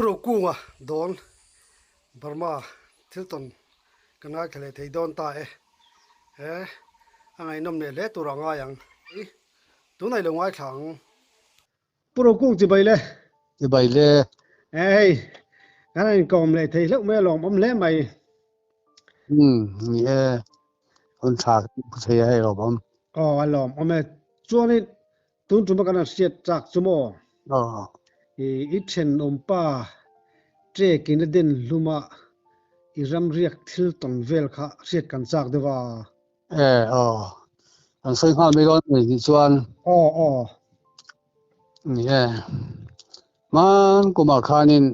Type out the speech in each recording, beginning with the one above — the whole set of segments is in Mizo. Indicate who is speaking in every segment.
Speaker 1: Rokunga dawn Burma thil tawn kan ngaithla leh thei dawn ta e. He a ngaihnawm leh hle tur a ngai ang. Tunah i lo ngaithla ang. Pu Rokung chibai le.
Speaker 2: Chibai le.
Speaker 1: E hei, kan han inkawm leh thei hleuh mai a lawmawm hle mai.
Speaker 2: Umm, ni e. Hun tha kan hmu thei a hei lawmawm.
Speaker 1: Aw, a lawmawm e. Chuanin tun tuma kan han hriat chak chu maw?
Speaker 2: Aw.
Speaker 1: I i thenawmpa trek in a den hluma i ramriak thil tawn vel kha hriat kan chak deuh a.
Speaker 2: E aw an sawi nghal mai dawn a ni tih chuan.
Speaker 1: Aw aw.
Speaker 2: Ni e. Hman kumah khanin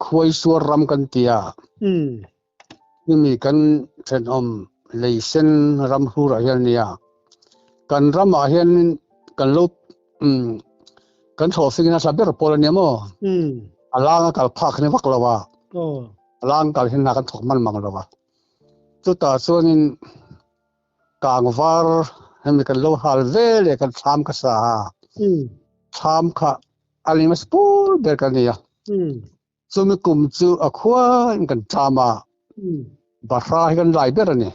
Speaker 2: Khuaisuar ram kan ti a.
Speaker 1: Umm.
Speaker 2: Hemi kan thenawm leisen ram hlurah hian a nia. Kan ramah hian kan lo umm kan thlawhfing nasa ber pawl a nia maw?
Speaker 1: Umm.
Speaker 2: A langa kal phak hi vak lo a.
Speaker 1: Aw.
Speaker 2: A lang kal hi hna kan thawk hman mang lo a. Chutah chuanin kangvar hemi kan lo hal ve leh kan thlam ka sa a, thlam kha a leng nasa pur ber ka ni a. Chumi kum chu a khuain kan ṭam a, bahra hi kan lai ber a ni.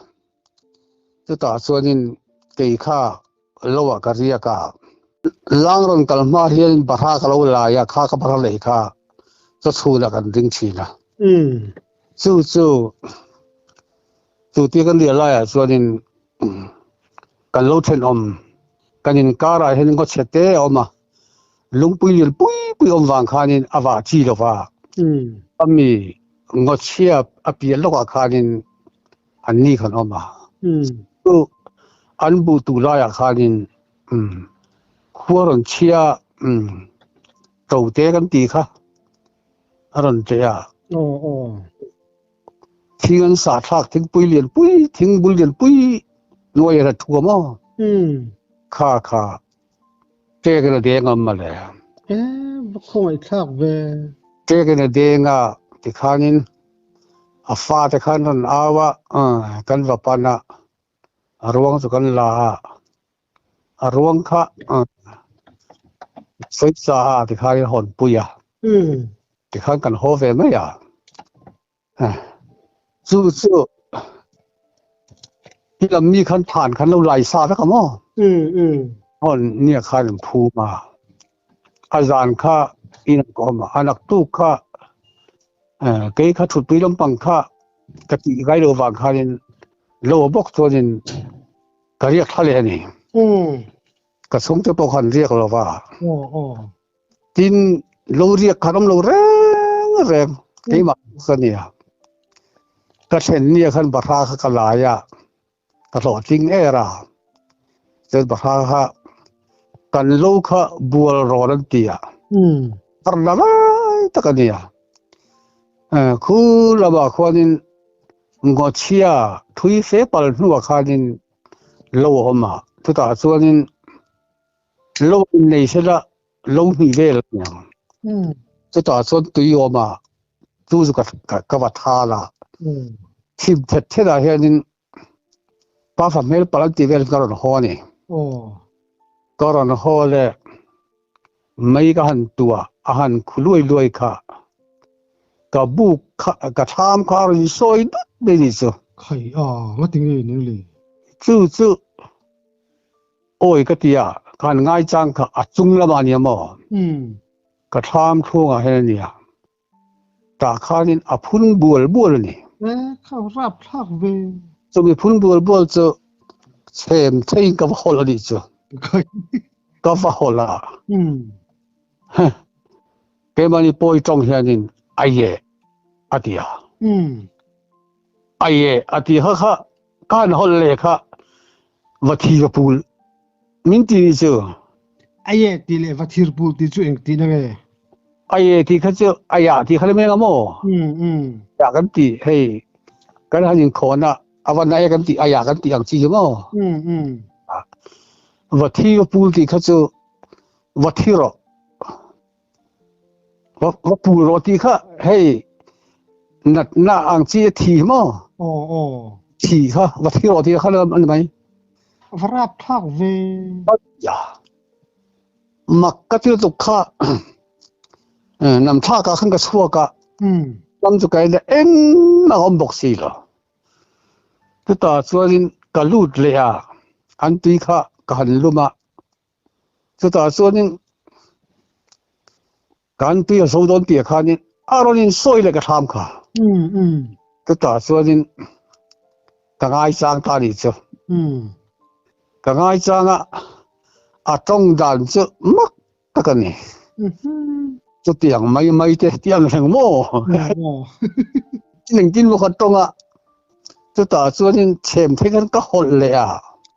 Speaker 2: Chutah chuanin kei kha lo ah ka riak a, lang rawn kal hma hian bahra ka lo lai a, kha ka bahra lei kha chaw chhunah kan ring thin a. Chu chu chutia kan riah laiah chuanin kan lo thenawm kan inkarah hian ngaw chhe te a awm a, lungpui lian pui pui awm vang khanin a vah chi lo va, a mi ngaw chhia a pian lawkah khanin an ni khan awm a, chu an buh tuh laiah khanin khua rawn chhia to te kan tih kha. A rawn ṭeh a.
Speaker 1: Aw aw.
Speaker 2: Thing an sah thlak thingpui lian pui, thing bul lian pui hnuai a thu a maw?
Speaker 1: Umm.
Speaker 2: Kha kha ṭek in a deng a mawle.
Speaker 1: E, va khawngaih thlak ve.
Speaker 2: Ṭek in a deng a, tikhanin a fate khan rawn au a, kan va pan a, a ruang chu kan la a. A ruang kha sawi a tikhan in hawn pui a, tikhan kan haw ve mai a. Chu chu hi lam mi khan than khan lo lai sa vek a maw? Hawn nia khan an phum a, a zan kha in an kawm a, a naktuk kha kei kha thutpui lampang kha ka tih ngai lo vang khanin lo bawk chuanin Ka riak thla leh a ni. Ka chhungte pawh khan riak lo va. Tin, lo riak khan awm lo reng reng keimah ka ni a. Ka thlen nia khan bahra kha ka lai a, ka hlawhtling er a. Chuan bahra kha kan lo kha bual rawn an ti a. Har la lai tak a ni a. Khu lamah khuanin Ngawchhia thui fe pal hnuah khanin lo a awm a, chutah chuanin lo innei sela lo hnih vel a ni ang. Chutah chuan tui a awm a, chu chu ka va thal a. Thim thet thetah hianin pafa hmel palh an tih vel ka rawn haw a ni. Ka rawn haw leh Mei ka han tuah a han khu luai luai kha ka buk kha ka thlam kha a rawn sawi dut mai ni chu.
Speaker 1: Khai a, nga ti nge ning le?
Speaker 2: Chu chu awi ka ti a, ka han ngaichang kha a chung lamah a nia maw? Ka thlam chhungah hian a nia. Tah khanin a phun bual bual a ni.
Speaker 1: E, kha rap thlak ve.
Speaker 2: Chumi phun bual bual chu chhem theiin ka va hawlh a nih chu. Ka va hawlh a. Keimahni pawi tawng hianin aye a ti a. Aye a ti kha kha ka han hawlh leh kha va thi ka pul min ti ni chu.
Speaker 1: Aye ti leh va thir pul ti chu eng tihna nge?
Speaker 2: Aye ti kha chu aya ti kha le meng a maw? Ya kan ti hei kan han inkhawn a a va na e kan ti aya kan ti ang chi chu maw? Va thi ka pul ti kha chu va thi rawh Va pul rawh ti kha hei natna ang chi a thi maw?
Speaker 1: Aw aw.
Speaker 2: Thi kha va thi rawh ti kha a ni mai.
Speaker 1: Va rap thlak ve.
Speaker 2: Ya. Mak ka ti lutuk kha. Nam thlakah khan ka chhuak a, ram chu ka en a, engmah a awm bawk si lo. Chutah chuanin ka lut leh a, an tui kha ka han lum a, chutah chuanin kan tui a zo dawn tih ah khanin a rawn insawi leh ka thlam kha. Chutah chuanin ka ngaichang ta a nih chu. Ka ngaichang a, a tawng dan chu mak tak a ni. Chutiang mai mai te ti ang reng maw? Engtin maw ka tawng a, chutah chuanin chhem thei khan ka hawlh leh a.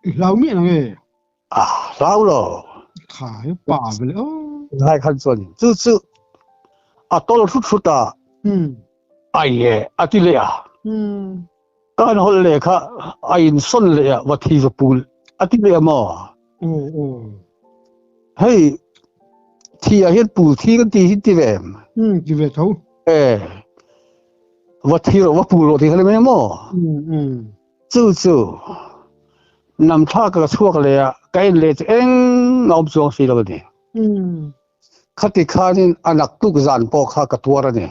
Speaker 1: I hlau miah lo nge?
Speaker 2: A hlau lo.
Speaker 1: Khai pa ve le aw.
Speaker 2: Lai khan chuan chu chu a tawl hrut hrut a. Ai e a ti leh a. Ka han hawlh leh kha a insawn leh a, va thi va pul a ti leh a maw? Hei thi ah hian pul thi kan ti hi ti ve em?
Speaker 1: Ti ve tho.
Speaker 2: E va thi rawh va pul rawh ti kha ni mai maw? Chu chu nam thlak ka chhuak leh a, ka en leh chu eng a awm chuang si lo a ni. Khati khanin a naktuk zan pawh kha ka tuar a ni.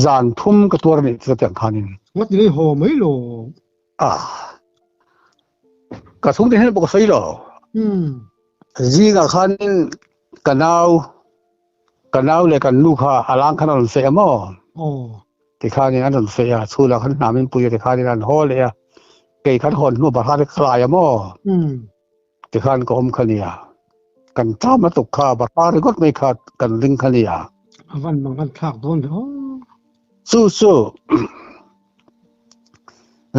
Speaker 2: Zan thum ka tuar a nih chu tiang khanin.
Speaker 1: Ngawt ni haw mai lo.
Speaker 2: Ah. Ka chhungte hian pawh ka sawi lo. Zingah khanin ka nau ka nau leh kan nu kha a lang khan a rawn feh a maw? Tikhanin an rawn feh a, chhunah khan hnam in pui a tikhanin an haw leh a, kei khan hawn hnu bahra te ka lai a maw? Tikhan ka awm kha nia. Kan tlama tuk kha bahra ringawt mai kha kan ring kha nia.
Speaker 1: A van mang an thlak dawn ve aw.
Speaker 2: Chu chu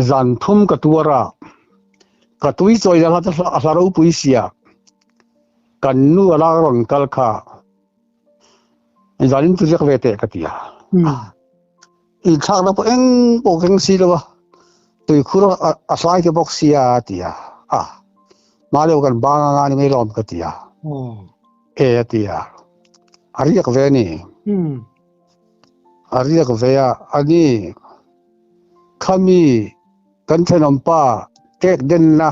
Speaker 2: zan thum ka tuar a, ka tui chawi la a hla ropui sia, kan nu a la rawn kal kha zanin chu ziak ve teh ka ti a. Inthlakna pawh eng pawh keng si lo a, tuikhur a hlai te bawk sia a ti a, a hma deuh kan bang anga ni mai lawm ka ti a, e a ti a, a riak ve a ni. A riak ve a, a ni khami kan thenawmpa tek denna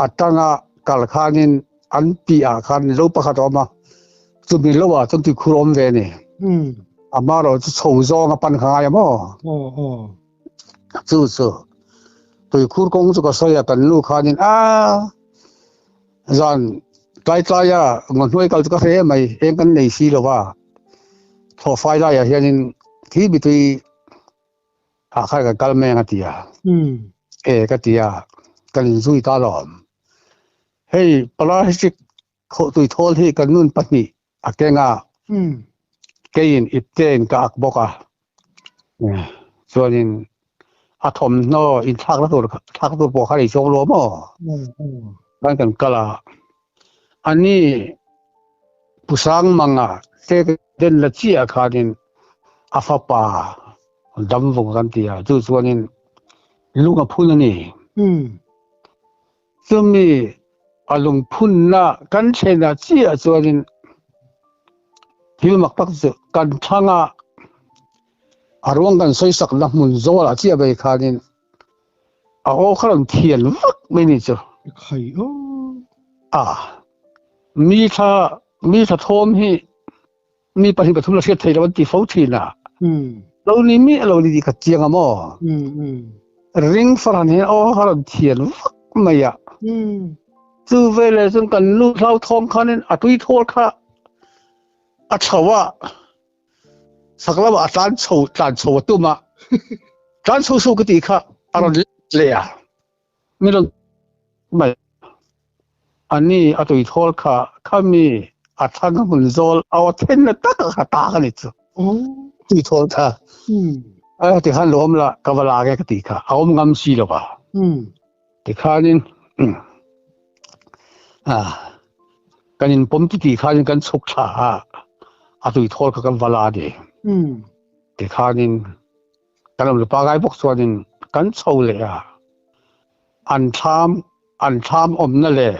Speaker 2: atanga kal khanin an piah khan lo pakhat a awm a, chumi lo ah chuan tuikhur a awm ve a ni. Amaherawh chu chho zawng a pan kha ngai a maw? Chu chu tuikhur kawng chu ka sawi a, kan nu khanin a zan tlai tlai a ngawhnuai kal chu ka hre mai, eng kan nei si lo va, thlawhfai laiah hianin khi mitui Ah khan kan kal meng a ti a. E ka ti a, kan inzui ta lawm. Hei plastic khawhtui thawl hi kan nun pahnih a keng a, keiin iptein ka ak bawk a. Chuanin a thawmhnaw inthlakna tur thlak tur pawh kha a nei chuang lo maw? Khan kan kal a, ani Pu Sangmanga te den la chiah khanin a fapa Damvung kan ti a, chu chuanin lung a phun a ni. Chumi a lungphunna kan thlenah chiah chuanin thil mak tak chu kan thlang a, a ruang kan sawisakna hmun zawlah chiah mai khanin A aw kha rawn thian vak mai ni chu.
Speaker 1: Khai aw.
Speaker 2: A mi tha mi tha thawm hi mi pahnih pathum la hriat thei lo an ti fo thin a. Lo ni mi lo ni ti kha chiang a maw? Ring faran hian aw kha rawn thian vak mai a. Chu veleh chuan kan nu hlau thawm khanin a tui thawl kha a chho a. Sak lamah a tlan chho tlan chho a tum a, tlan chho suh ka tih kha a rawn leh a, min rawn mai. Ani a tui thawl kha khami a thlang a hmun zawl a aw then na tak a kha tak a ni chu. Tui thawl kha. A ti khan lo awm la ka va lak e ka tih kha a awm ngam si lo va. Tikhanin kan inpawm titih khanin kan chhuk thla a, a tui thawl kha kan va la a ni. Tikhanin kan awm pangai bawk chuanin kan chho leh a, an thlam an thlam awmna leh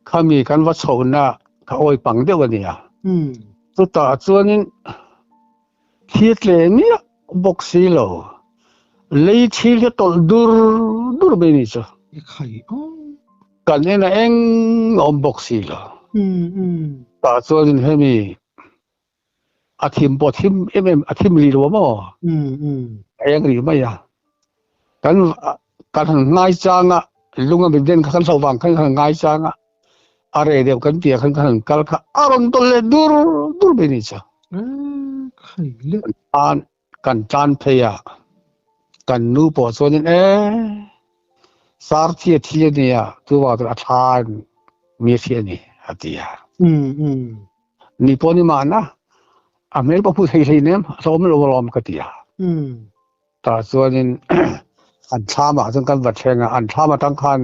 Speaker 2: khami kan va chhohna kha awi pang deuh a ni a. Chutah chuanin Thli tle miah bawk si lo. Lei thil hi a tawlh dur dur mai ni chu. Kan en a eng a awm bawk si lo. Tah chuanin hemi. A thim pawh thim em em a thim rih lo a maw? A eng rih mai a. Kan kan han ngai chang a, lung a min den kha kan hloh vang khan kan han ngai chang a, a reh deuh kan tih ah khan kan han kal kha a rawn dawlh leh dur dur mai a ni chu. Kan kan tan phei a, kan nu pawh chuanin e sar thi a thi a nia chuvang chuan a thla mi a thi a ni a ti a. Ni pawh ni mahna a hmel pawh hmu thei hlei nem a hlawm lo alawm ka ti a. Tah chuanin an thlamah chuan kan va thleng a, an thlam atang khan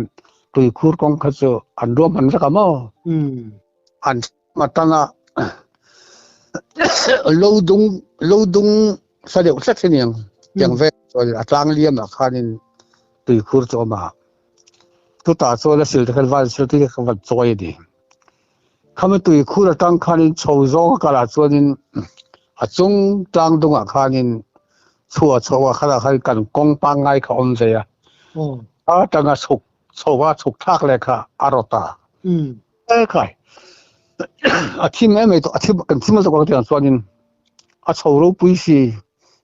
Speaker 2: tuikhur kawng kha chu an ruahman vek a maw? An thlam atanga lo dung lo dung sa deuh hlek hi niang tiang vel chuan a tlang liamah khanin tuikhur chu a awm a. Chutah chuan a sil te khan van sil te kha van chawi a ni. Khami tuikhur atang khanin chho zawng a kalah chuanin a chung tlang dungah khanin chhuah chho ah khanah khan kan kawng pangngai kha a awm ve a. A atanga chhuk chho a chhuk thlak leh kha a rawt a. E khai a thim em mai tawh a thim kan thim a zawk ang tiang chuanin a chho ropui si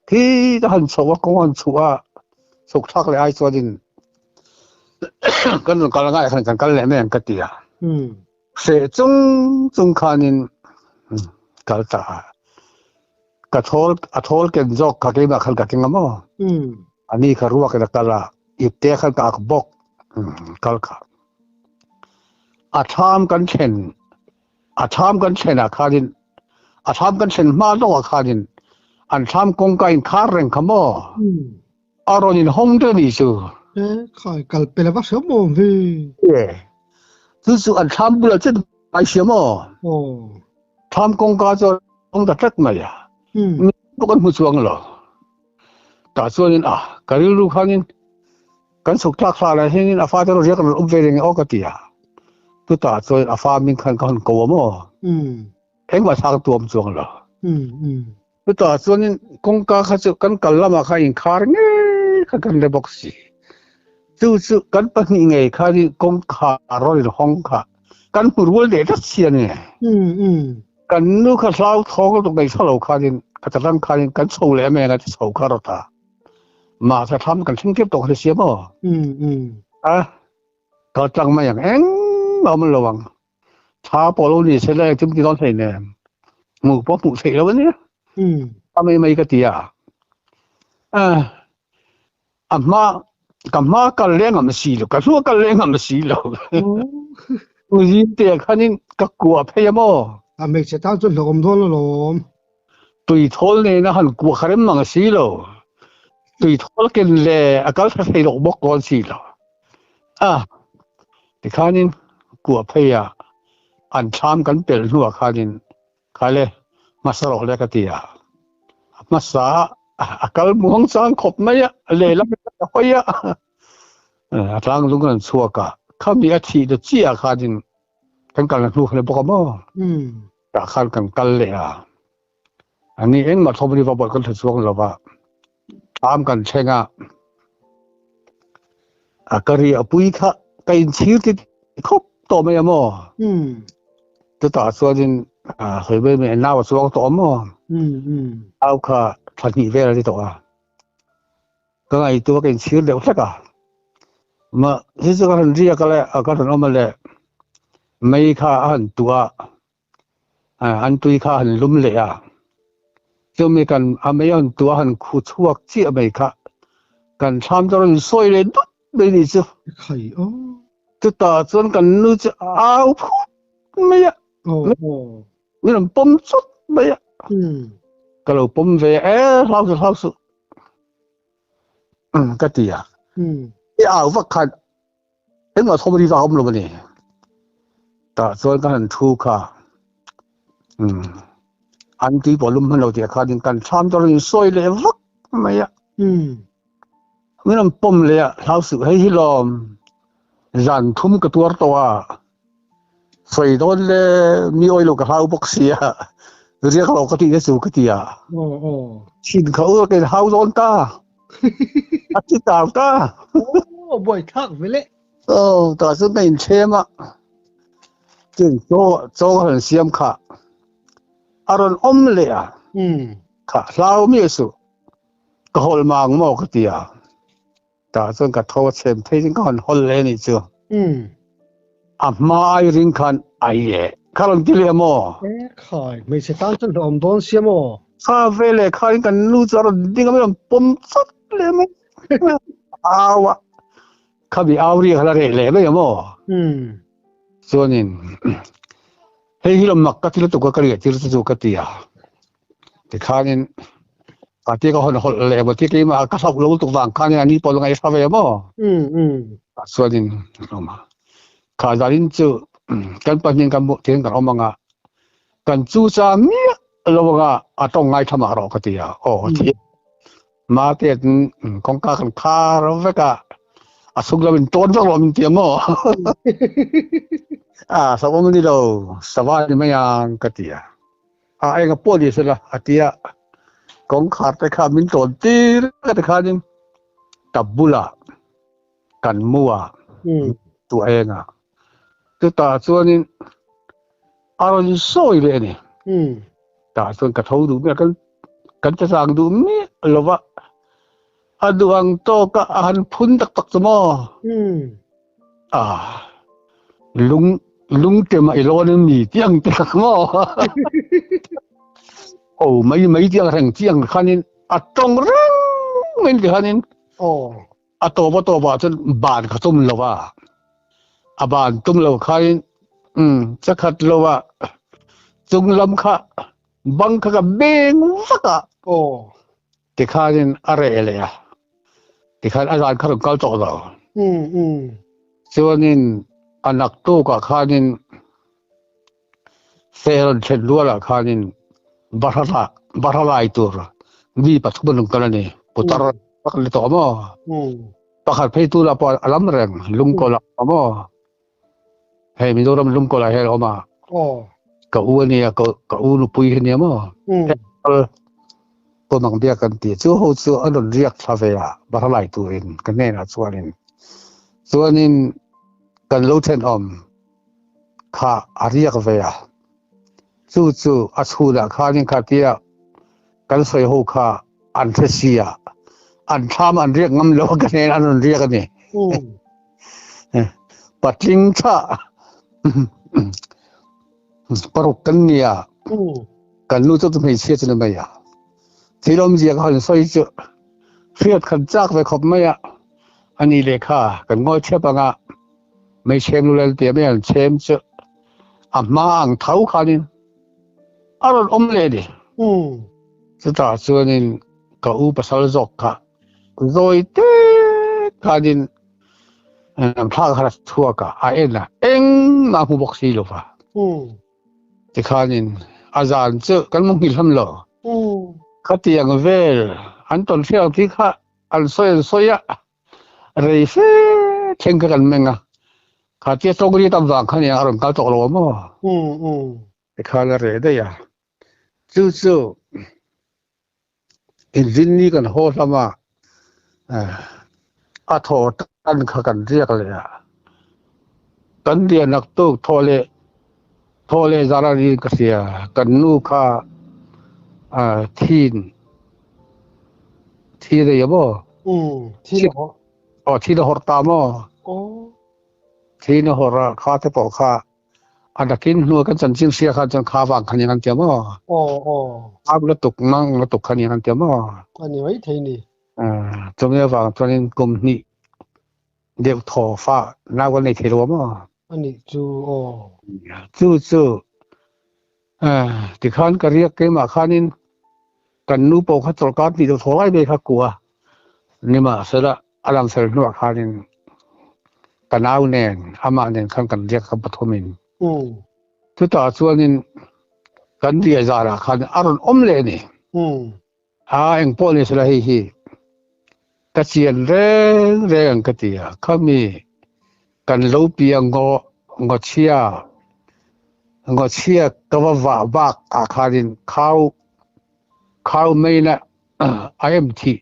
Speaker 2: khi ta han chho a kawng han chhuh a chhuk thlak leh ai chuanin kan rawn kal angai khan kan kal leh mai ang ka ti a. Hreh chung chung khanin kal ta a. Ka thawl a thawl ken zawk kha keimah khan ka keng a maw. Ani kha ruak in a kal a, ipte khan ka ak bawk kal kha. A thlam kan thlen a thlam kan thlen ah khanin a thlam kan thlen hma lawkah khanin an thlam kawngka in khar reng kha maw. A rawn in hawng te ni chu.
Speaker 1: E khai kal pe lova hriam awm ve.
Speaker 2: E chu chu an thlam bulah chet ai hriam aw.
Speaker 1: Aw.
Speaker 2: Thlam kawngka chu hawng ta tlat mai a. Mi pawh kan hmu chuang lo. Tah chuanin a ka rilru khanin kan chhuk tlak hlah lai hianin a fate rawn riak an rawn awm ve reng e aw ka ti a. Chutah chuan a fa min khan ka hawn ko a maw. Engmah thlak tuam chuang lo. Chutah chuanin kawngka kha chu kan kal lamah khan inkhar ngei kha kan le bawk si. Chu chu kan pahnih ngei khanin kawngkhar rawn inhawng kha kan hmu rual leh tlat si a ni. Kan nu kha hlauthawng lutuk nei tha lo khanin ka tlang khanin kan chho leh em em a ti chho kha rawt a. Mahse thlam kan thleng tep tawh kha ni si a maw? A ka tlang mai ang engmah awm lo ang. Tha pawh lo ni se la engtin ti dawn thei nen hmuh pawh hmuh theih lo ania a mai mai ka ti a a hma ka hma kal leh ngam si lo ka hnua kal leh ngam si lo zing te khanin ka kuah phei a maw
Speaker 1: a hmeichhe tan chuan hlauhawm dawn alawm
Speaker 2: tui thawl nena han kuah kha rem mang si lo tui thawl ken le a kal tha thei lawk bawk dawn si lo a tikhanin kuah phei a an thlam kan pelh hnuah khanin khaile hmasa rawh le ka ti a hmasa a kal muang chang khawp mai a lehlam a hawi a a tlang lung an chhuak a khami a thih ta chiah khanin kan kalna hnu kha le bawk a maw tah khan kan kal leh a ani engmah thawm ni va bawlh kan hre chuang lo va thlam kan thleng a a ka ri a pui kha ka inchhir ti khawp tawh mai a maw chutah chuanin sawi mai mai nau a chuang tawh a maw nau kha thla hnih vel a ni tawh a ka ngaihtuah ka inchhir deuh hlek a ma hi chu ka han riak a le ka han awm a le mei kha a han tuah a an tui kha han lum leh a chumi kan a mei an tuah han khu chhuak chiah mai kha kan thlam chu a rawn sawi leh dut mai ni chu
Speaker 1: khai aw
Speaker 2: chutah chuan kan nu chu au phut mai a min rawn pawm chawt mai a ka lo pawm ve e hlau su hlau su ka ti a i au vak khan Engmah thawm ri vak a awm lo a ni. Tah chuan ka han thu kha umm an tui pawh lum hman lo tih khanin kan thlam chu a rawn insawi leh vak mai a. Min rawn pawm leh a, hlau suh hei hi lawm zan thum ka tuar tawh a, sawi dawn le mi awi lo ka hlau bawk si a, riak lo ka tih na chu ka ti a. Thin kha u ka inhau dawn ta. A ti tau ta.
Speaker 1: Oh, buai thak vele.
Speaker 2: Oh, ta chu ka in thlem a. Tin chaw chaw han siam kha. A rawn awm leh a. Kha hlau miah suh ka hawlh mang maw ka ti a. Tah chuan ka tho a chhem thei in ka hawn hawl leh anih chu. A hma ai ring khan ai e kha rawn ti leh maw?
Speaker 1: E khai, hmeichhe tan chuan hlauhawm dawn sia maw?
Speaker 2: Kha veleh khain kan nu chu a rawn ding a, min rawn pawm chawt leh mai. Au a, khami au ri kha la reh leh mai a maw? Chuanin hei hi lo mak ka ti lutuk a, ka riah tir chu chu ka ti a. Tikhanin party ka hawn hawlh leh emaw ti keimah ka hlauh lo lutuk vang khanin ani pawh lo ngaihhla ve maw? Tah chuanin awm a. Kha zanin chu kan pahnih kan hmuh tiin kan awm ang a, kan chu cha miah lo ang a, a tawng ngaithla mah rawh ka ti a, aw ti a. Mate kawngka kan khar vek a, a chhung lam in tawn vek rawh min ti a maw? A hlauhawm a ni lo, sava ni mai ang ka ti a. A enga pawh ni sela a ti a, kawngkhar te kha min tawn tir vek a tikhanin ka bulah kan mu a, tu enga chutah chuanin a rawn sawi leh a ni. Tah chuan ka tho duh miah, kan che chang duh miah lo va, a duh ang tawka a han phun tak tak chu maw? A lung lungtem a i lawn in mi tih ang te kha maw? Aw mai mai tih ang reng tih ang khanin a tawng reng mai ti khanin a tawp a tawp ah chuan ban kha tum lo a, a ban tum lo khain chakhat lo a chung lam kha bang kha ka beng vak a tikhanin a reh leh a, tikhan a zan kha rawn kal tawh lo. Chuanin a naktuk ah khanin Fe rawn thlen rualah khanin Bahra Bahra lai tur mi pathum an rawn kal a ni. Putar tak ni tawh maw? Pakhat phei tu lah pawh a lam reng Lungkawlah a maw? Hei Mizoram Lungkawlah hian a awm a. Ka u a nia, ka u nupui hi a nia maw? Pu Mangbiak kan tih chu ho chu an rawn riak thla ve a Bahra lai turin ka hnenah chuanin chuanin kan lo thenawm kha a riak ve a, chu chu a chhunah khanin khatia kan sawi ho kha an hre si a, an thlam an riak ngam lo a ka hnen an rawn riak a ni. Patling tha paruk kan ni a, kan nu chu hmeichhia chu ni mai a, thil awmzia ka han sawi chu hriat khan chak ve khawp mai a, ani lehkha kan ngawi thep ang a. Mei chhem lu lel tia mai an chhem chu a hma ang tho khanin a rawn awm leh a ni. Chutah chuanin ka u pasal zawk kha zawi te khanin thlak kha a chhuak a, a en a, engmah a hmu bawk si lo va. Tikhanin a zan chu kan mu nghilh hlawm lo. Khatiang vel an tawn hriat ang tih kha an sawi an sawi a. Rei fe thleng kha kan meng a, kha tia tawngri tam vang kha nia a rawn kal tawh lo a maw? Tikhan a reh daih a, chu chu inrinni kan haw hlam a, a thaw tan kha kan riak leh a, kan riah naktuk thaw leh thaw leh zar a rin ka hria, kan nu kha thin Thi rei a maw?
Speaker 1: Thi na hawrh.
Speaker 2: Aw, thi na hawrh ta maw?
Speaker 1: Aw.
Speaker 2: Thi na hawrh a, kha te pawh kha a nakin hnua kan chanchin hria khan chuan kha vang kha ni an tia maw?
Speaker 1: Aw, aw.
Speaker 2: Am lutuk, mang lutuk kha ni an tia maw?
Speaker 1: A ni mai thei ni.
Speaker 2: Chumi avang chuanin kum hnih deuh thaw fa nau kan nei thei lo a maw?
Speaker 1: A nih chu, aw.
Speaker 2: Chu chu Tikhan ka riak keimah khanin kan nu pawh kha chawlhkar tih deuh thaw lai mai kha kua nimahsela a lang fel hnuah khanin ka nau nen amah nen khan kan riak kha pathumin chutah chuanin kan riah zarah khan a rawn awm leh a ni. A engpawh ni sela hei hi ka chian reng reng ang ka ti a, khami kan lo piang ngaw ngawchhia ngawchhia ka va vah bak ah khanin khau khau main a a hem thih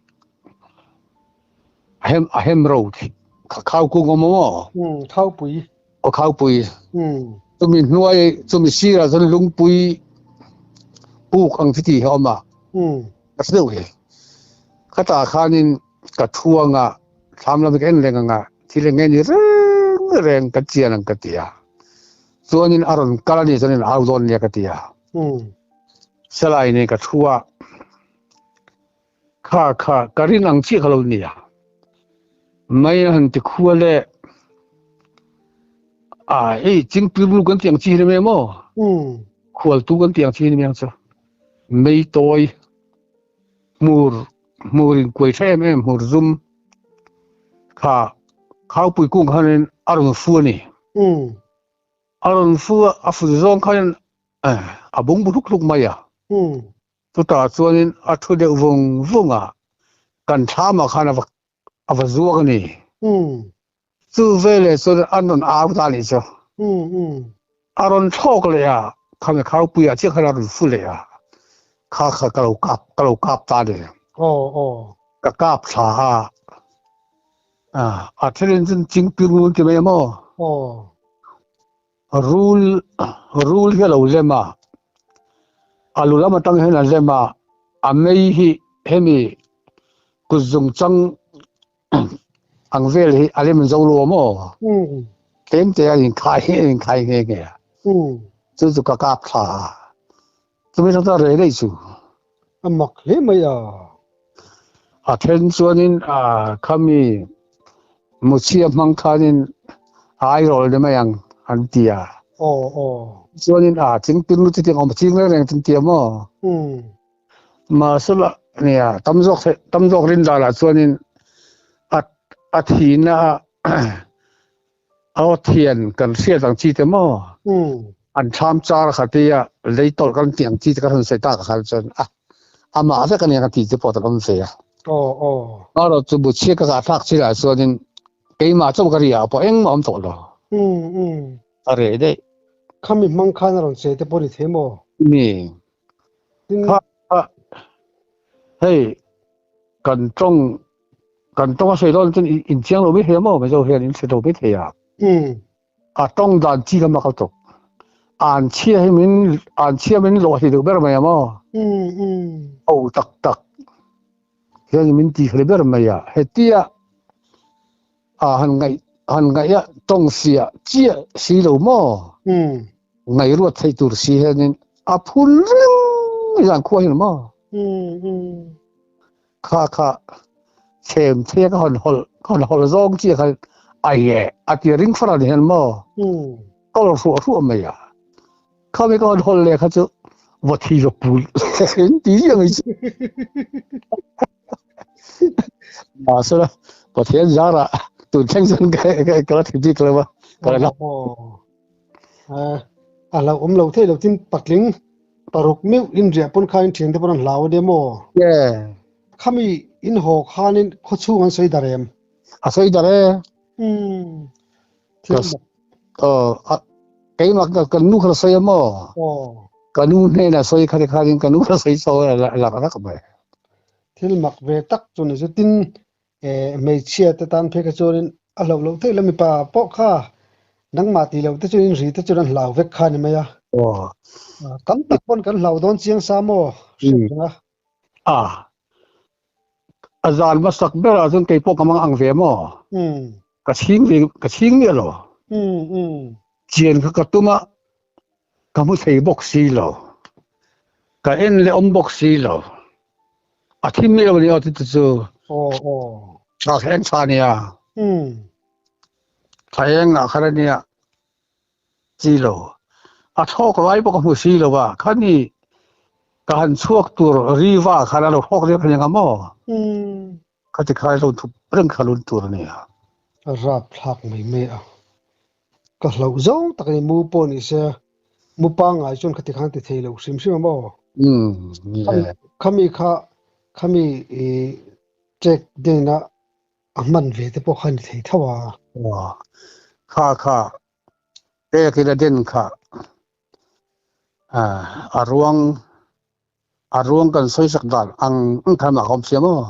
Speaker 2: a hem a hem ro thih khau kung awm maw?
Speaker 1: Khaupui.
Speaker 2: Aw khaupui. Chumi hnuai chumi sirah chuan lungpui puk ang chi tih hi a awm a. Ka hre deuh e. Khatah khanin ka thuang a, thlam lam hi ka en reng ang a, thil eng nge ni reng reng ka chian ang ka ti a. Chuanin a rawn kal a nih chuan in au dawn nia ka ti a. Salai nen ka thu a, kha kha ka rin ang chiah kha lo nia. Mai a han ti khua le, a hei chingpir nu kan tih ang chi hi ni mai maw? Khualtu kan tih ang chi hi ni mai ang chu. Mei tawi hmur hmur in kuai tha em em hmur zum kha khaupui kung khanin a rawn fu a ni. A rawn fu a, a fu zawng khanin a bung bu hluk hluk mai a. Chutah chuanin a thu deuh vung vung a, kan thlamah khan a va a va zuak a ni. Chu veleh chuan an rawn au ta a nih chu. A rawn thlawk leh a, khami khaupuiah chiah khan a rawn fu leh a, kha kha ka lo kap ka lo kap ta a ni. Ka kap thla a, a then chuan chingpir rul ti mai a maw? Rul rul hi a lo lem a, a lu lam atang hian a lem a, a mei hi hemi kut zung chang ang vel hi a lem zo lo a maw? Tlem te a inkhai a inkhai nghe nghe a, chu chu ka kap thla a, chumi atang chuan a reh daih chu.
Speaker 1: A mak hle mai a.
Speaker 2: A then chuanin a khami muchhia hmang khanin a airawl ni mai ang an ti a.
Speaker 1: Aw aw.
Speaker 2: Chuanin a chingpin lu chutiang awm ching reng reng an ti a maw? Mahsela nia tam zawk theih tam zawk rin danah chuanin a a thihna a Aw thian kan hriat ang chi te maw? An thlam char kha tia lei tawlh kan tih ang chi te ka rawn sawi tak ah khan chuan a amah vek ania ka tih te pawh ka awm ve a.
Speaker 1: Aw aw.
Speaker 2: Erawh chu buchhia ka kah thlak chilah chuanin keimah chauh ka ri ah pawh engmah awm tawh lo. A reh daih.
Speaker 1: Khami hmang khan a rawn che te pawh ni thei maw?
Speaker 2: Ni. Kha hei kan tawng Kan tawng a sawi dawn chuan in chiang lo mai thei a maw? Mizo hian in hre lo mai thei a. A tawng dan chi lam a kal tawp. An chhia hi min an chhia min lawh hi deuh ber mai a maw? Ho tak tak hian min ti hle ber mai a. Hetia a han ngaih han ngaih a tawng fiah chiah si lo maw? Ngaihruat theih tur si hianin a phun reng zan khua hian maw? Kha kha chhem thei a ka hawn hawlh ka hawn hawlh zawng chi khan ai e a ti ring far ani hian maw ka lo hruah hruah mai a kha mi ka hawn hawlh leh kha chu va thi va pul in ti ang i chu mahsela Pathian zara tun thleng chuan ka ka la thi bik lo a ka la
Speaker 1: A lo awm lo thei lo tin patling paruk meuh in riah pawn kha in thian te pawn an hlau a nia maw?
Speaker 2: Yeah.
Speaker 1: Khami in haw khanin khaw chhung an sawi dar em?
Speaker 2: A sawi dar e.
Speaker 1: Umm. Thil mak.
Speaker 2: Aw, keimah ka nu kha la sawi a maw?
Speaker 1: Aw.
Speaker 2: Ka nu hnenah sawi kha ti khanin ka nu kha la sawi sawi a lak rak mai.
Speaker 1: Thil mak ve tak chu ni chu tin Hmeichhia te tan phei kha chuanin a hlauh loh theih lo mipa pawh kha nangmah tih loh te chuan ri te chuan an hlau vek kha a ni mai a. Tam tak pawn kan hlau dawn chiang sa maw hriat reng a.
Speaker 2: A a zan hmasak berah chuan kei pawh ka mang ang ve maw? Ka chhing ve ka chhing miah lo. Chian kha ka tum a ka hmu thei bawk si lo. Ka en leh awm bawk si lo. A thi miah lo nia ti chu.
Speaker 1: Aw aw.
Speaker 2: Thla eng tha nia. Thla eng ah khan ania chi lo. A thlawk lai pawh ka hmu si lo a. Khani ka han chhuak tur riva khan a lo thlawk leh kha nia maw. Khati khai lo thup reng kha lun tur ania.
Speaker 1: A rap thlak mai mai a. Ka hlauh zo tak a ni mu pawh ni se mu pangngai chuan khati khan ti thei lo hrim hrim a maw? Khami kha khami i check dena a hman ve te pawh kha ni thei tho a.
Speaker 2: Kha kha pek in a den kha a ruang a ruang kan sawisak dan ang ang khan mah ka awm sia maw?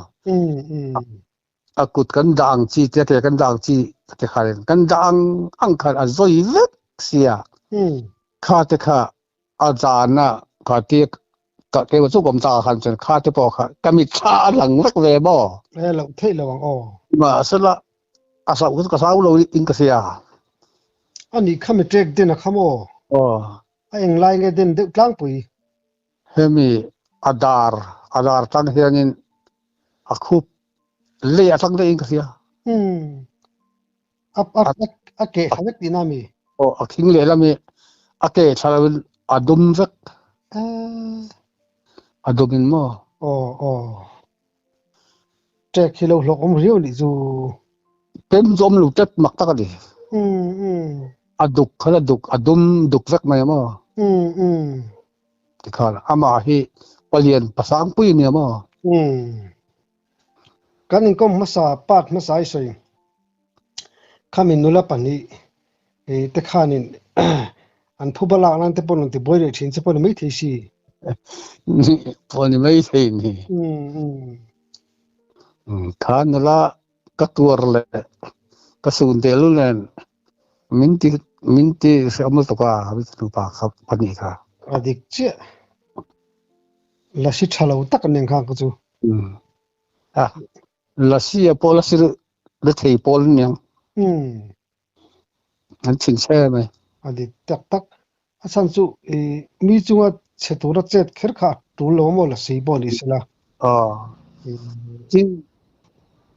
Speaker 2: A kut kan dah ang chi te ke kan dah ang chi te khan kan dah ang ang khan a zawi vek sia. Kha te kha a zan a kha ti Ka keimah chu awm ta khan chuan kha te pawh kha ka mitthla a lang vek ve maw?
Speaker 1: E loh theih lo ang aw.
Speaker 2: Mahsela a sauh kha chu ka sau lo in ka hria.
Speaker 1: A nih kha mi ṭek den a kha maw?
Speaker 2: Aw.
Speaker 1: A eng lai nge den deuh tlangpui?
Speaker 2: Hemi a dar a dar tang hianin a khup lei a tang daih in ka hria.
Speaker 1: Umm. A a a keh thla vek tihna ami?
Speaker 2: Aw a khing lehlam hi a keh thla loin a dum vek. A dum in maw?
Speaker 1: Aw aw. Ṭek hi lo hlawk awm riau nih chu.
Speaker 2: Pem chu awm lo tep mak tak a ni.
Speaker 1: Umm umm.
Speaker 2: A duk khan a duk a dum duk vek mai a maw?
Speaker 1: Umm umm.
Speaker 2: Tikhan amah hi palian pasangpui a nia maw?
Speaker 1: Umm. Kan inkawm hmasa part hmasa i sawi khami nula pahnih te khanin an phuba lak nan te pawh rawn ti buai leh thin che pawh ni maithei si.
Speaker 2: Ni pawh ni maithei ni. Kha nula ka tuar leh ka sun tehlul nen min ti min ti hrehawm lutuk a nupa kha pahnih kha.
Speaker 1: A dik chiah. Lasi tha lo tak an eng khang kha chu.
Speaker 2: A lasi a pawh lasi la thei pawl an niang. An thin che mai.
Speaker 1: A dik tak tak. A chhan chu i mi chunga chhe tura chet kher kha a tul lo maw lasi pawh ni sela.
Speaker 2: Tin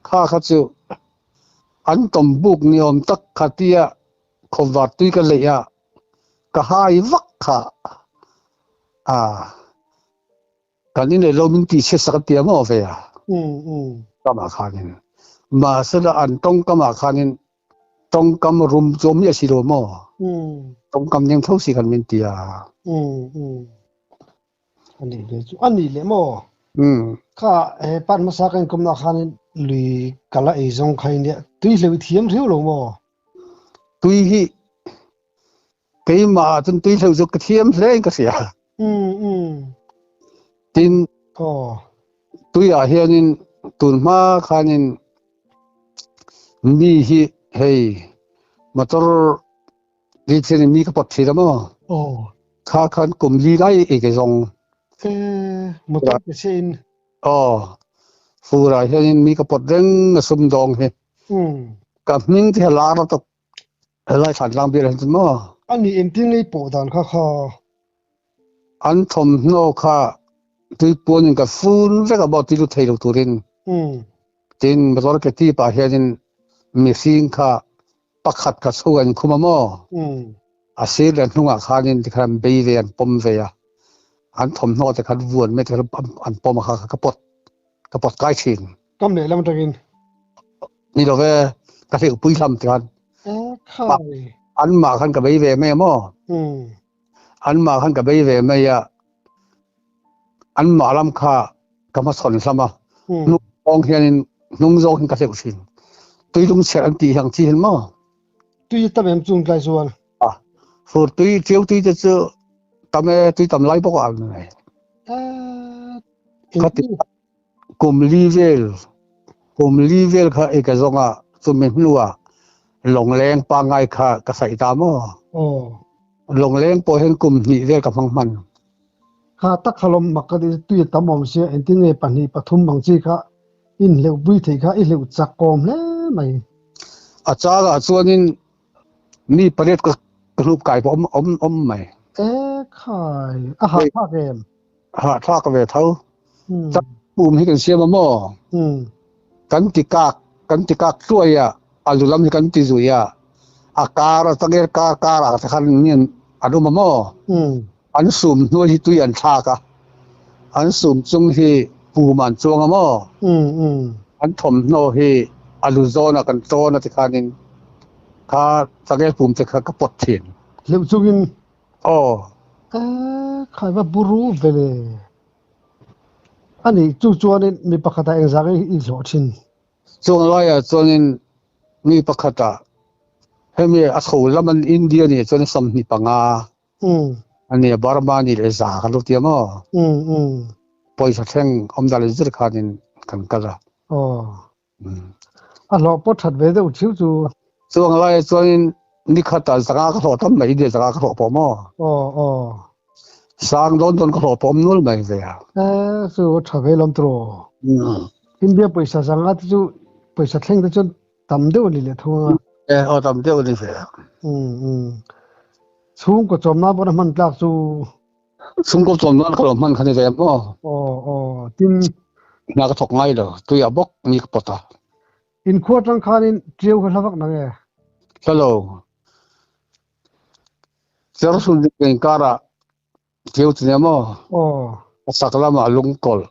Speaker 2: kha kha chu an tawm buk ni awm tak kha tia khawvar tui ka leih a ka hai vak kha a kan in lo min ti chhe sak tia maw ve a kama khanin mahsela an tawngkam ah khanin tawngkam rum chu awm miah si lo maw tawngkam neng tho si khan min ti a.
Speaker 1: Ani ve chu ani leh maw kha he pan hmasa kan inkawmna khanin lui kala ei zawng kha nia tui hleuh i thiam riau lo maw?
Speaker 2: Tui hi keimah ah cun tui hleuh cu ka thiam hle in ka hria. Tin tui ah hianin tun hma khanin mi hi hei motor ni thian in mi ka pot thin a maw? Kha khan kum li lai ei ka zong.
Speaker 1: Motor ke se in.
Speaker 2: Aw. Fur ah hianin mi ka pot reng a sumdawng hi. Ka hming te lar tuk. Helai Thantlang bial ah cun maw?
Speaker 1: Anih engtin ngei pawh dan kha kha?
Speaker 2: An thawmhnaw kha tuipuan in ka fun vek a maw ti lut thei lo turin. Tin motor ke ti pah hianin mihring kha pakhat kha chho an khum a maw? A sir le hnungah khanin tikhan an bei ve an pawm ve a. An thawmhnaw te khan vuan mai te khan an pawm a kha ka pawt ka pawt kai thin.
Speaker 1: Kam lehlam atangin.
Speaker 2: Ni lo ve, ka hleuh pui hlam ti khan. An mah khan ka bei ve mai a maw? An mah khan ka bei ve mai a. An mah lam kha ka hmachhawn hlam a. Hnung hianin hnung zawng hin ka hleuh thin. Tuilung chherh an tih hi ang chi hin maw?
Speaker 1: Tui tam em chung tlai chuan.
Speaker 2: Fur tui ṭiau tui te chu tam e tui tam lai bawk ah mai. Khati kum li vel kum li vel kha ei ka zawng a chumi hnuah lawngleng pangngai kha ka saih ta maw. Lawngleng pawh hian kum hnih vel ka hmang hman.
Speaker 1: Kha tak kha lawm mak ka ti tui a tam awm sia engtin nge pahnih pathum ang chi kha in hleuh pui theih kha i hleuh chak awm hle mai.
Speaker 2: A changah chuanin mi pariat ka hnup kai pawh awm awm mai.
Speaker 1: E khai a hahthlak em?
Speaker 2: Hahthlak ve tho. Pum hi kan siam a maw? Kan ti kak kan ti kak hluai a, a lu lam hi kan ti zui a, a kar a changel kar kar ah te khan mi an awm a maw? An sum hnuai hi tui an thlak a, an sum chung hi pum an chuang a maw? An thawmhnaw hi a lu zawn ah kan tawn a ti khanin kha changel pum te kha ka pawt thin.
Speaker 1: Hleuh chungin
Speaker 2: Aw.
Speaker 1: Khai va buru vele. Ani chu chuanin mi pakhatah engzah nge i hlawh thin?
Speaker 2: Chung laiah chuanin mi pakhatah hemi a chho lam an India nih chuan 25 ani a Burma nih leh za kan lo ti a maw? Pawisa thleng awm dan zir khanin kan kal a.
Speaker 1: Aw. A hlawh pawh that ve deuh thiu chu.
Speaker 2: Chuang lai chuanin ni khatah zanga ka hlawh tam mai India zanga ka hlawh pawh maw?
Speaker 1: Aw aw.
Speaker 2: Sang dawn dawn ka hlawh pawm nual mai ve a.
Speaker 1: Eh, chu tha ve lawm tiraw. India pawisa zanga te chu pawisa thleng te chuan tam deuh a ni leh thung a.
Speaker 2: Eh, aw tam deuh a ni ve a.
Speaker 1: Um, um. Chhungkaw chawm nan pawh a hman tlak chu.
Speaker 2: Chhungkaw chawm nan ka lo hman kha ni ve maw?
Speaker 1: Aw, aw, tin.
Speaker 2: Hna ka thawk ngai lo, tuiah bawk ni ka pawt a.
Speaker 1: Inkhua atang khanin ṭiau kha hla vak nang e?
Speaker 2: Hla lo. Chersun inkara ṭiau chu nia maw?
Speaker 1: Aw.
Speaker 2: A chak lamah lungkawlh,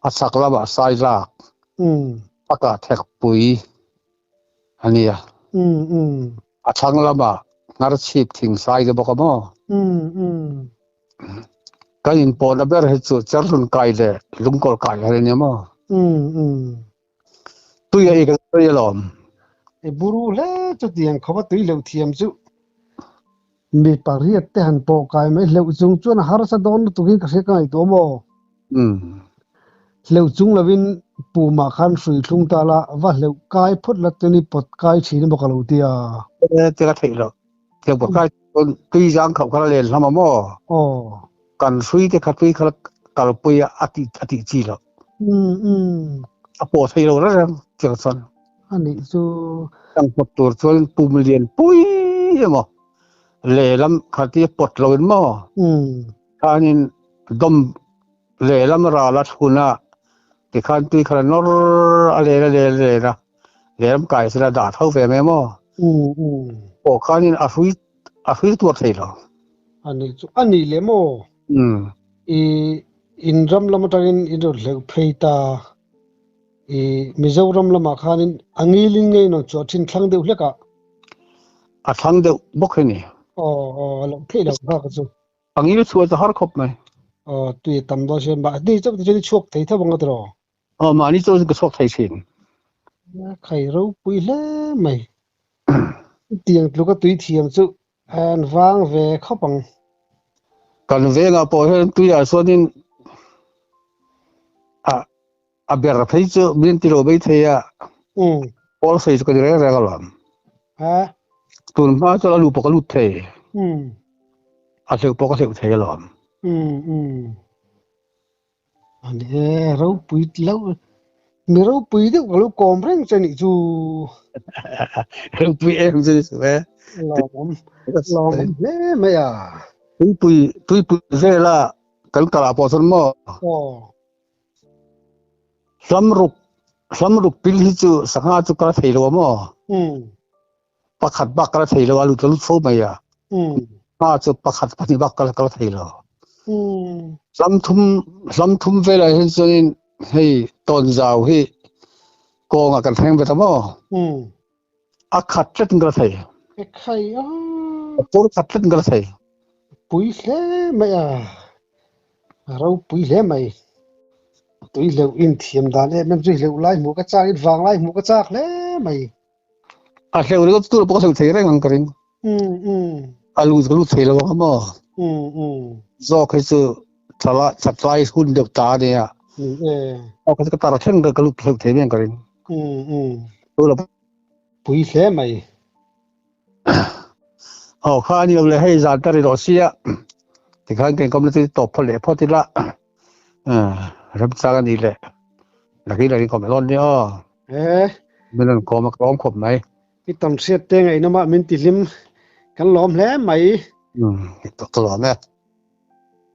Speaker 2: a chak lamah sailak, a kah thekpui a nia. A thlang lamah hnarchhip thingsai te bawk a maw? Kan inpawhna ber hi chu Chersun kai leh lungkawlh kai hi a nia maw? Tui a ei ka sawi alawm.
Speaker 1: I buru hle chutiang khawp a tui hleuh thiam chu mi pariat te han pawh kai mai hleuh chung chuan a harsa dawn lutuk in ka hria ka ngaihtuah maw? Hleuh chung lovin pumah khan hrui thlung ta la va hleuh kai phawt la chuan i pawt kai thin emaw ka lo ti a.
Speaker 2: Ti ka theih loh. Hleuh pawt kai chuan tui zang khauh kha la len hlama maw?
Speaker 1: Aw.
Speaker 2: Kan hrui te kha tui kha la kalpui a a tih a tih chi loh. A pawh thei lo reng reng chiang chuan.
Speaker 1: A nih chu.
Speaker 2: Ang pawt tur chuan pum lian pui emaw lehlam kha tia pawt lo in maw khanin dawm lehlam ral a thun a tikhan tui kha la nawr a len a len a len a lehlam kai sela dah tho ve mai maw pawh khanin a hrui a hrui tuar thei lo.
Speaker 1: A nih chu a nih leh maw? I in ram lam atangin in rawn hleuh phei ta. I Mizoram lamah khanin a ngilin ngei nawn chu a thin thlang deuh hlek a.
Speaker 2: A thlang deuh bawk hi ni.
Speaker 1: Aw aw a loh theih loh kha ka chu.
Speaker 2: A ngil chhuah chu har khawp mai.
Speaker 1: Aw tui a tam dawn sia mahni chauh te chuan i chhuak thei tho ang a tiraw?
Speaker 2: Aw mahni chauh chu ka chhuak thei thin.
Speaker 1: Khai ropui hle mai. Tiang tluka tui thiam chu an vang ve khawp ang.
Speaker 2: Kan vengah pawh hian tuiah chuanin a a ber phei chu min ti lo mai thei a. Pawl sawi chu ka ni reng reng alawm. Tun hma chuan a lu pawh ka lut thei. A hleuh pawh ka hleuh thei alawm.
Speaker 1: Ani e, ropui lo, mi ropui deuh ka lo kawm reng che nih chu.
Speaker 2: Ropui em chu ni suh e.
Speaker 1: Lawmawm, lawmawm hle mai a.
Speaker 2: Tuipui, tuipui vela kan kal ah pawh chuan maw?
Speaker 1: Aw.
Speaker 2: Hlamruk, hlamruk pil hi chu sangha chu ka la thei lo a maw? Pakhat bak ka la thei lo a, lut ka lut fo mai a. Hma chu pakhat pahnih bak ka la thei lo. Hlam thum hlam thum velah hian chuanin hei tawnzau hi kawngah kan thleng ve ta maw? A khat tlat in ka la thei.
Speaker 1: Khai a.
Speaker 2: A pur khat tlat in ka la thei.
Speaker 1: Pui hle mai a. Ropui hle mai. Tui hleuh in thiam dan em em chu hleuh lai hmuh ka chak in vang lai hmuh ka chak hle mai.
Speaker 2: A hleuh ringawt tur pawh ka hleuh thei reng ang ka ring. A lut ka lut thei lo ang maw? Zawk hi chu thala thatlai hun deuh ta a nia. Awk hi chu ka tar thleng ka lut hleuh thei mai ang ka ring.
Speaker 1: Pui hle mai.
Speaker 2: Aw kha a ni lo le hei zan ka ri rawh sia. Tikhan kan kawmna chu tawp phawt leh phawt ila. Remchang a ni le. Nakin a rin kawm dawn nia aw.
Speaker 1: Eh.
Speaker 2: Min rawn kawm a ka lawm khawp mai.
Speaker 1: I tam hriat te ngaih nawmah min ti hlim. Kan lawm hle mai.
Speaker 2: Ka lawm e.